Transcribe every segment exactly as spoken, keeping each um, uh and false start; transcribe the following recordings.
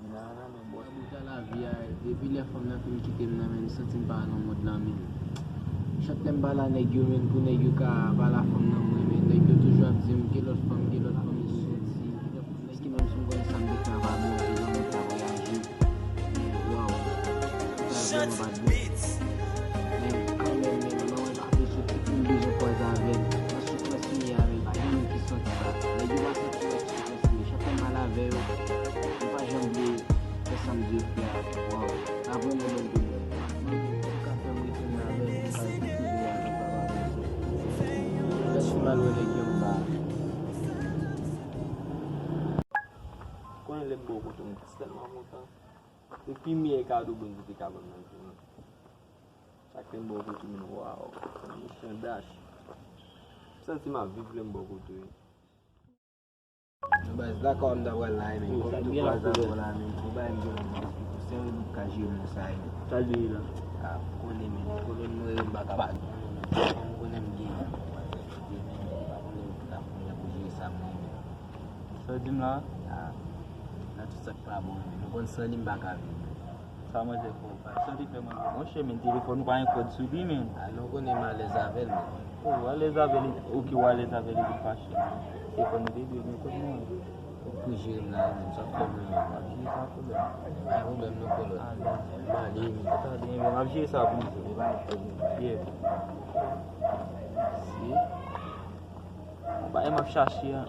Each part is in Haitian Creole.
Li la nan men bòs. Bout a lavi a, depi lè fanm nan fin kite m nan, men, m santi m pa nan mond lan, men. Chak lè m pale a nèg yo, men, pou nèg yo ka pale a fanm nan mwen, men, nèg yo toujou ap di m, "Gen lòt fanm, gen lòt fanm," yo soti. Èske menm si m konnen sa m te fè a pa bon, jan mwen ta reyaji? Waw. Sa vrèman pa t bon. Men kanmenm, men, mwen pa bezwen, tout moun bezwen kwaze avè l. Nan soufrans li ye a, men pa gen moun ki santi sa. Nèg yo pa santi mwen soufrans li ye. Chak lè m pale avè yo, yo pa janm vle fè sa m di yo fè a. Waw. Sa vrèman ban m doulè. Mwen menm, m ka fè m retounen avè l, m ka retounen avè l, sa pa bon. Lè sou mal wè nèg yo m pa. Konnen lè m bò kote w, m tèlman kontan. Se pi meyè kado Bondye te ka ban m nan vi mwen. Chak lè m bò kote w, men, waw, mechan dash. M santi m ap viv lè m bò kote w. Baz, lakòm ta pral la, men, kòm tou kwa zan la, men, ou bay m gen yon baz ki pou sere nou ka jere moun sa yo. Sa l ye la. Ah, ou konnen, men, kolòn mwen yo m pa ka bat. Ou konnen m gen. Di m la, ah, nan tout sa k pa bon, men nou konn san li m pa ka viv. Sa manje fò, pa. Sa li fè manje. Monchè, men telefòn ou pa gen kòd sou li, men. Ah, nou konnen m alèz avè l, men. Oh, ou alèz avè li. Ok, ou alèz avè li, li fache. Telefòn ou te dwe gen kòd, men. Ou pou jere m la, men sa fè mwen. M ap jere sa, pwoblèm. Pa pwoblèm, non, kolòn. Alèz. M ale, men. Tande, men, m ap jere sa pou ou. Yeah. Si. Bagay m ap chache an,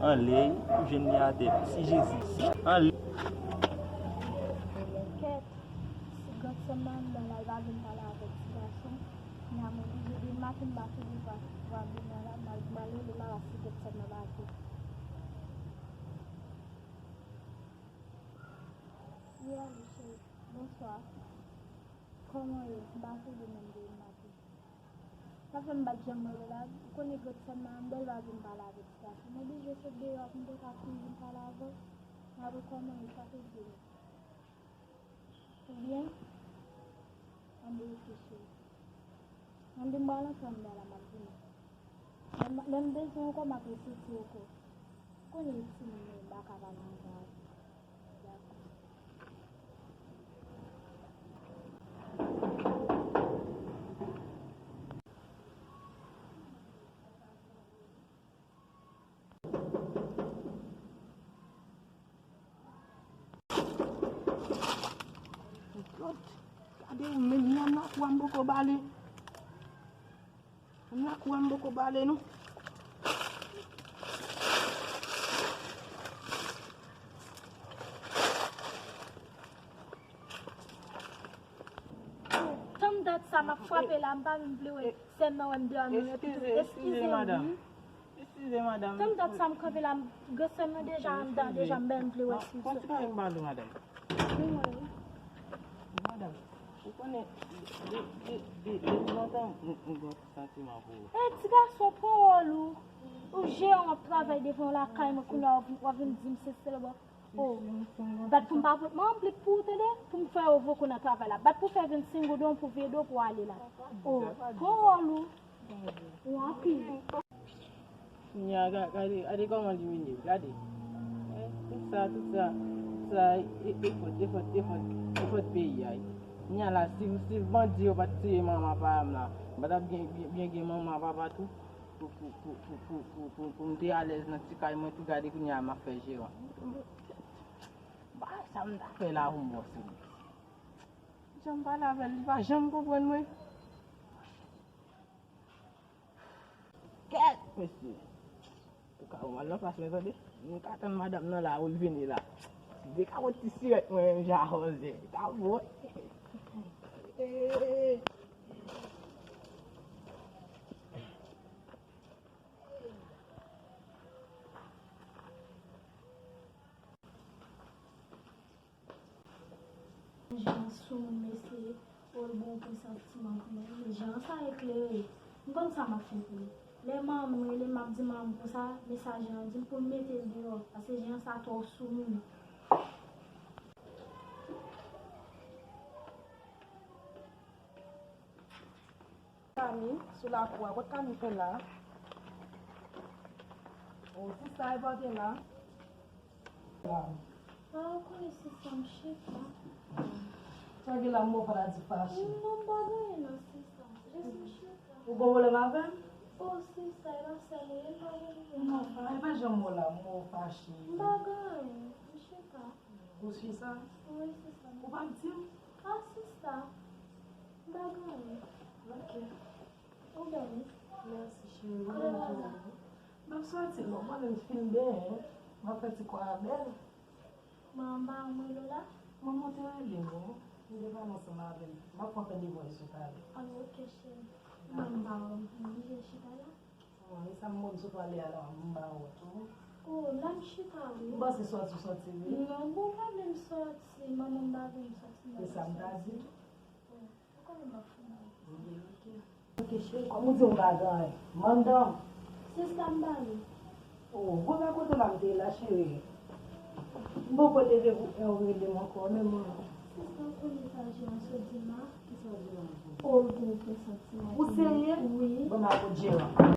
anlè, ou jwenn li atè. Si Jezi, si anlè. Kèt, si grandsè m nan anndan la, li pa vin pale avèk ti gason, kounya m oblije demen maten m pa fè devwa, devwa demen la, m al, m al rele mama si grandsè m nan pa vin. Wi, alo, cheri. Bonswa. Kòman w ye? M pa fè demen demen maten. Sa fè m pa t janm rele la. Ou konnen grandsè m nan anndan, l pa vin pale avèk ti gason. M oblije sot deyò pou m te ka kouri vin pale avè w. M ap wè kòman e sa te di m. Ou byen? Ann reflechi. Ann di m pral antre anndan la, m ap vini. Lè m, lè m bezwen w ankò, m ap resoti ankò. Ou konnen e timoun mwen, m pa ka pale ansanm avè w. Gade, men nyanm nan kou a m poko bale. Nan kou a m poko bale, non. Tann dat sa, m ap frape la, m pa menm vle wè sè m nan wè m deyò, nou wè pito. Eskize, eskize, madanm. Eskize, madanm. Tann dat sa, m kanpe la, m, grandsè m nan deja anndan, deja m menm vle wè si. Pran ti kare m ba nou, madanm. Wi, wi. Madanm, ou konnen, de, de, de, depi lontan, m, m gen santiman pou ou. E, ti gason, pran wòl ou. Ou jeran, w ap travay devan lakay mwen, kounye a w ap vin, w ap vin di m se sèlman. Oh, bat pou m pa pot manplik pou ou, tande, pou m fè yo vokou nan travay la. Bat pou fè vennsenk goud pou veye do pou ale la. Oh, pran wòl ou. Ou anpil. Kounya, ga-, gade, gade kòman li mine, gade. Eh, tout sa, tout sa, tout sa, e, e fòt, e fòt, e fòt, e fòt peyi a. Kounya la, si, si bandi yo pa t tiye manman pa m la, m pa t ap gen, byen, byen gen manman, papa tou, pou, pou m te alèz nan ti kay mwen tou, gade kounya m ap fè jeran. Bagay sa m ta fè la pou m bon sou li. Jan m pale avè l, li pa janm konprann mwen. Kèt, mesye. Ou ka wè m al nan plas mwen, tande? M ka tann madanm nan la, ou l vini la. De kapot ti sirèt mwen menm, jan a fòse. Li ta bon. Jan sou moun mesye, ou l bon presantiman pou mwen, men jan sa eklere. M konn sa m ap fè pou li. Lè manman m rele m, m ap di manman m konsa, men sa jan an di m pou m mete l deyò, paske jan sa twò sou moun. Kami, sou lakou a, kot Kami fè la? O, sista, e pa w te la? Ah, ou konnen sista m chita. Sa gen la, m wè w pa la di fache. Non, m pa gen anyen non, sista. Jis m chita. Ou gen pwoblèm avè m? O, sista, e pa sèl ou ye, m pa gen pwoblèm. Non, e pa janm wè w la, m wè w fache. M pa gen anyen, m chita. Ou sista? Wi, sista. Ou p ap di m? Ah, sista. M pa gen anyen. Ok. Ou bèl wi. Mèsi, cheri. Ou menm tou. M ap soti, non, mwen menm fin benyen. M ap fè ti kwa a bèl. Manman, mwen rele w la? Manman te rele m, wi. M te pale ansanm avè l. M ap pran kandevwa sou talè. Ah, ok, cheri. Mwen m pa wè m oblije chita la. Wi, sa m konn sou pale a la, m ba w tou. O, la m chita, wi. M panse soti, soti, wi. Non, bon, pa vle m soti. Manman m pa vle m soti. Se sa m ta di tou. O, ou konnen m ap fè mal. Wi, ok. Ok, cheri, kòm ou di m pa gen anyen. Mandan. Sista m pale. O, gwo bèl kote w la m te ye la, cheri. M poko leve pou ou rele m ankò, men mwen. Sista, ou konnen sa Jean sot di m la? Kisa w di la ankò? O, l gen yon presantiman pou mwen. Ou serye? Wi. Bon, m ap kot Jean.